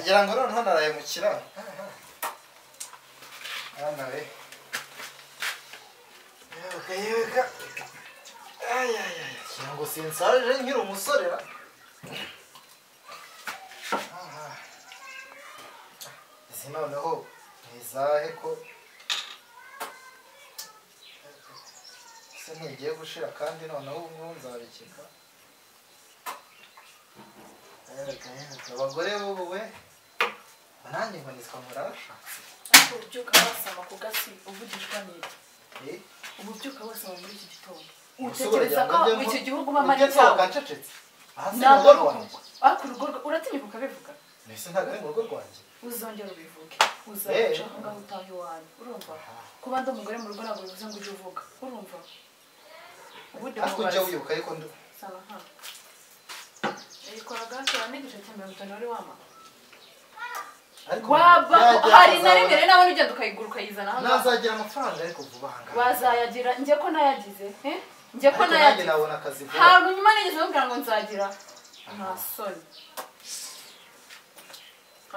Wagira ngo noneho naraye mu kiraro. Hano we. Yeweka yeweka. Ay ay ay. Ngo sinsaje nkiri umusore ra. Izi noneho nizahe ko se ntigiye gushira kandi noneho ubu ngubu nzabikeka. Yeweka yeweka abagore bubu we. Nanjye ngo nitwa Murasha. Ariko ubyuka wasama ku gasi uvugishwa n'iki? Ubu byuka wasama muri iki gitondo. Utekereza ko iki gihugu mama ari cyawe? Ntabwo ari urugo. Ariko urugo uratinyuka ukabivuga? Mbese ntabwo ari mu rugo rwanjye. Uzongera ubivuge. Uzaca aho ngaho utaha iwanyu. Urumva? Kuba ndi umugore mu rugo ntabwo bivuze ngo ujye uvuga. Urumva? Ubundi ariko ujya wibuka ariko ndi. Saba hano. Ikora gasi wanigisha cya 50 wari wama. Waba hari na rimwe rero nawe ugenda ukayigura ukayizana hano. Nazagira amafaranga ariko vuba aha ngaha. Wazayagira njye ko nayagize, Njye ko nayagize. Nabona akazi vuba. Ntabwo nyuma nigeze mubwira ngo nzagira. Nta soni.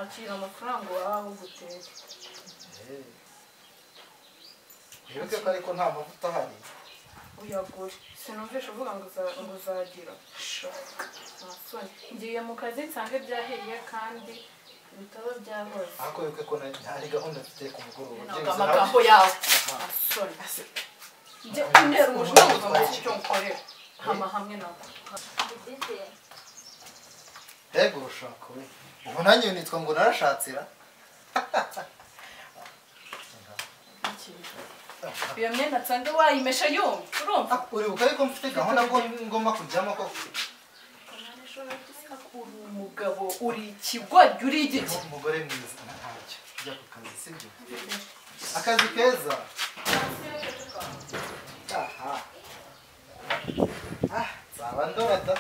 Akira amafaranga wawe ugutera. Wibuke ko ariko nta mavuta ahari. Uyagure. Sinumvishe uvuga ngo uzagira. Nta soni. Ngiye mu kazi nsange byahiye kandi bitaba byahoze. Ariko wibuke ko ntari gahunda mfite ku mugoroba. Amagambo yawe. Nta soni. Njye untera umujinya ngo uva mu cyo nkorera. Hama hamwe nako. Mbega urushako we. Ubu nanjye nitwa ngo narashatsira. Iyo myenda nsange wayimesha yumye. Urumva? Uribuka yuko mfite gahunda ko ngomba kujyamo koko. Uri umugabo, uri ikigoryi, uri igiki. Umugore mwiza ntacyo. Jya ku kazi sibyo? Akazi keza. Aha. Ah, nzaba ndora da.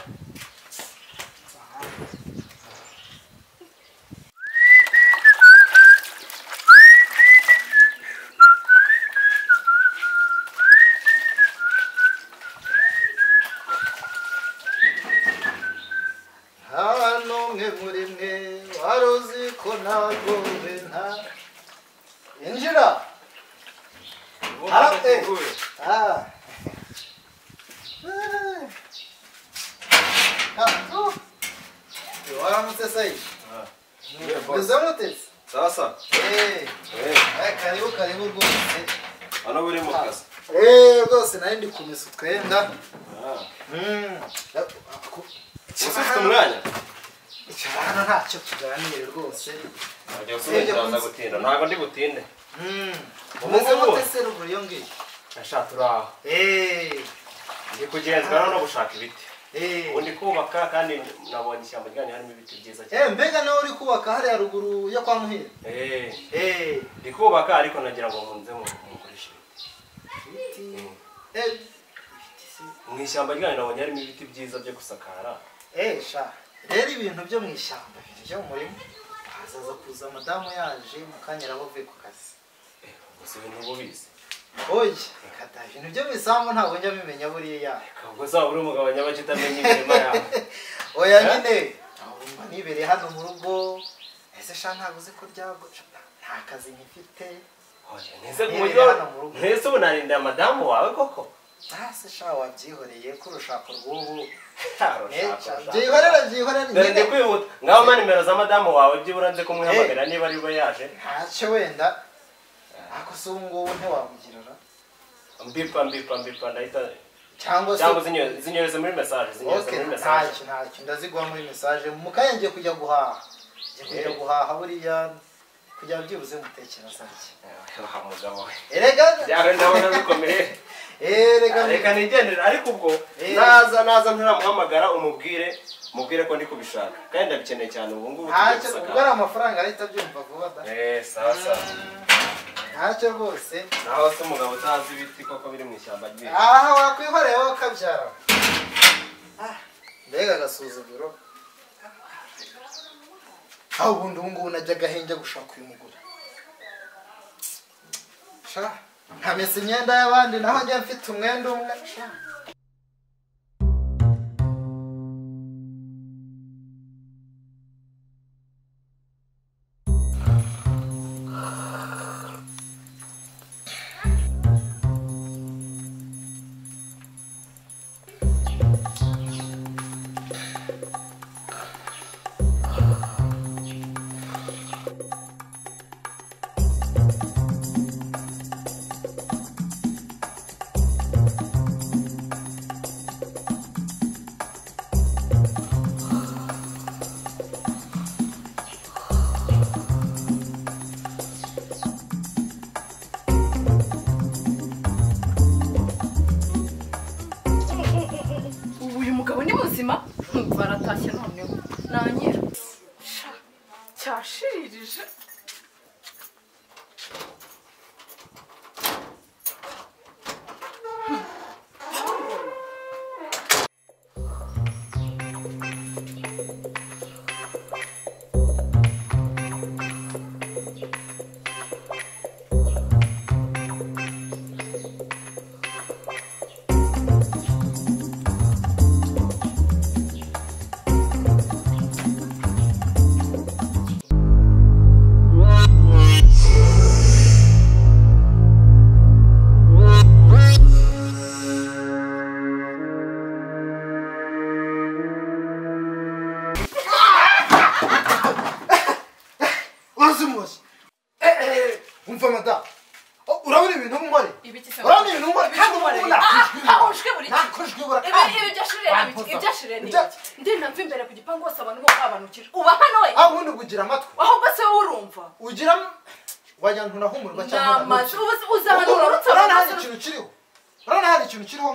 Muri mwe wari uzi ko ntagowe nta injira. Waramutse sayi. Meze mute? Sawa sawa. Karibu karibu rwose. Hano buri mu kazi. Rwose nari ndi kumesa utwenda. Ufite umwanya? Hano ntacyo tuganire rwose. Ntabwo ndi butinde. Umeze mute se ruguru iyo ngiyo? Asha turaho. Ndi kugenzwa no gushaka ibiti. Ubu ndi kubaka kandi nabonye ishyamba ryanyu harimo ibiti byiza cyane. Mbega nawe uri kubaka hariya ruguru yo kwa Muhire? Ndi kubaka ariko nagira ngo nkunze mukoreshe ibiti. Mu ishyamba ryanyu nabonye harimo ibiti byiza byo gusakara. Sha. Rero ibintu byo mu ishyamba byo mu murima hazaza kuza madamu yaje mu kanya arabavuye ku kazi. Gusa ibintu ubizi. Oya, reka da ibintu byo mu isambu ntabwo njya bimenya buriya. Ubwo uzaba uri umugabo nyabaki utamenya imirima yawe. Oya nyine, mba nibereye hano mu rugo. Ese sha ntabwo uzi ko nta kazi nkifite. Oya, ntese ubu narinda madamu wawe koko? Ese sha wabyihoreye ko urushako rw'ubu. Byihorera byihorera. Dore ndi kwihuta. Ngaho mpa nimero za madamu wawe byibura nze kumwihamagara niba ari we yaje. Ntacyo wenda. Ako se ubu ngubu ntiwamugirira. Mbipa mbipa mbipa ndahita. Cyangwa se zinyohereze muri message, zinyohereze muri message. Ntacyo ntacyo ndaziguha muri message. Mu kanya ngiye kujya guhaha. Ngiye kujya guhaha buriya kugira byibuze mutekereza iki. Mugabo we. Erega byawe ndabona bikomeye. Reka nigendere ariko ubwo naza ntaramuhamagara umubwire mubwire ko ndi kubishaka kandi ndabikeneye cyane ubu ngubu. Ntacyo ubwo ari amafaranga arahita abyumva vuba da. Sawa sawa. Ntacyo rwose. Naho se umugabo utazi ibiti koko biri mu ishyamba ry'ibiti. Aha wakwihoreye wowe ukabyara. Mbega agasuzuguro. Aho ubundi ubu ngubu najyaga he njya gushaka uyu mugore. Sha nkamesa imyenda y'abandi naho njya mfite umwenda umwe. Urandirije.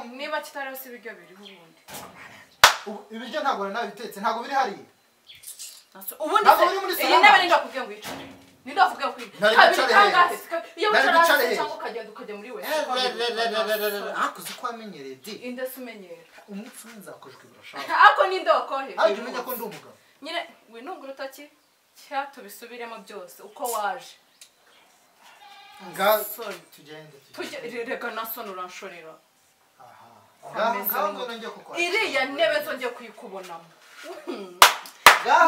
Niba kitariho si ibiryo biriho ubundi. Ibiryo ntabwo nabitetse, ntabwo biri hariya. Ubundi iyi ntebe nindakubwiye ngo wicare. Nindakubwiye ko kabiri kangahe? Iyo wicara hasi cyangwa ukagenda ukajya muri wese. Ariko uzi ko wamenyereye di. Inde se umenyera? Umunsi umwe nzakujwe birashaka. Ariko ninde wakoheje? Ariko umenya ko ndi umugabo. Nyine winunga urutoki cyatubisubiremo byose uko waje. Nga tugende. Tujye rega nasoni uranshorera. Iriya ntebe nzongeye kuyikubonamo.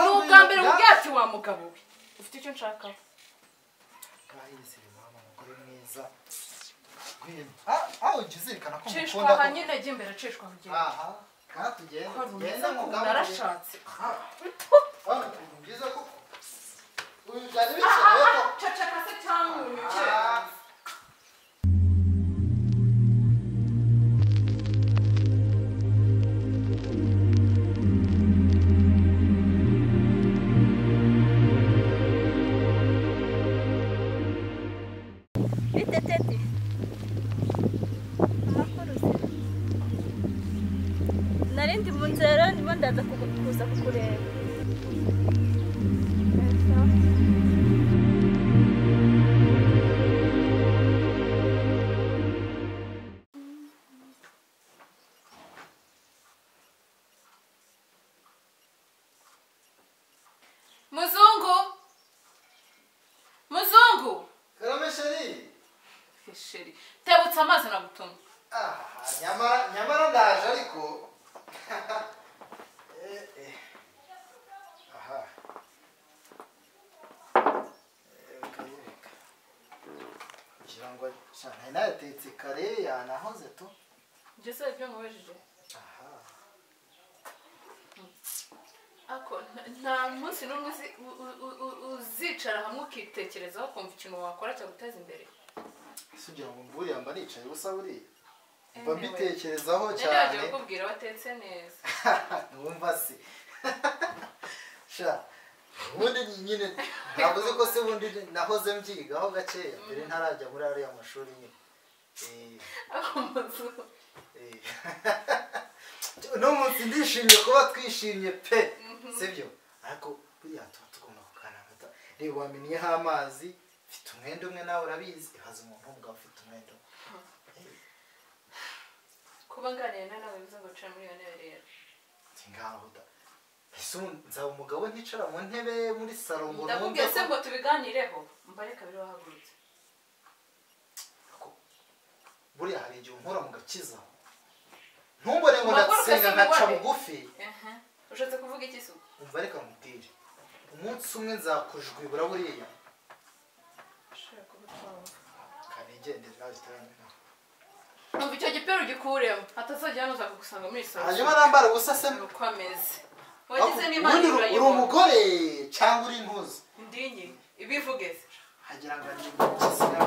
Ni ubwa mbere ubwira ati wa mugabo we ufite icyo nshaka. Cishwa aha nyine jya imbere, cishwa aho ugenda. Narashatse. Ceceka se cyangwa unyukire. Narindi mu nzira ndimo ndaza kuza kukureba. Muzungu! Muzungu! Karame sheri! Sheri, tebutse amazi nagutumye. Nyamara ndaje ariko. Aha. Kugira ngo shana nayatetse kare yanahoze tu. Njye se ibyo nkubajije. Aha. Ako nta munsi n'umwe uzicara hamwe ukitekerezaho kumva ikintu wakora cyaguteza imbere. Sugira ngo mburiya mba nicaye ubusa buriya. Mba mbitekerezaho cyane. Ndagiye kukubwira watetse neza. Numva se. Sha. Ubundi nyine navuze ko se ubundi nahoze mbyigaho gakeya mbere ntarajya muri ariya mashuri nyine. No munsi ndishimye kuba twishimye pe. Sibyo? Ariko buriya tuba tugomba kuganira. Reba wamennyeho amazi, mfite umwenda umwe nawe urabizi, ihaza umuntu w'umugabo ufite umwenda umwe. Kuba nganira nawe bivuze ngo wicara muri iyo ntebe rero. Ngaho da. Ese nzaba umugabo nticara mu ntebe muri salo ngo ndakubwiye se ngo tubiganireho mbare kabiri wahagurutse. Buriya hari igihe unkora mu gakiza. Ntumbone ngo ndasenga nkaca bugufi. Ushatse kuvuga iki se? Umva reka nkubwire. Umunsi umwe nzakujwibura buriya. Kanigendere nawe zitaramena. Numva icyo gipero gikuremo hatazajya hano uzakugusanga muri salo. Hanyuma nambara ubusa se uko ameze. Wagize n'Imana uri umugore cyangwa uri intuzi? Ndinye ibivuge se. Hagira ngo ni ikisiga.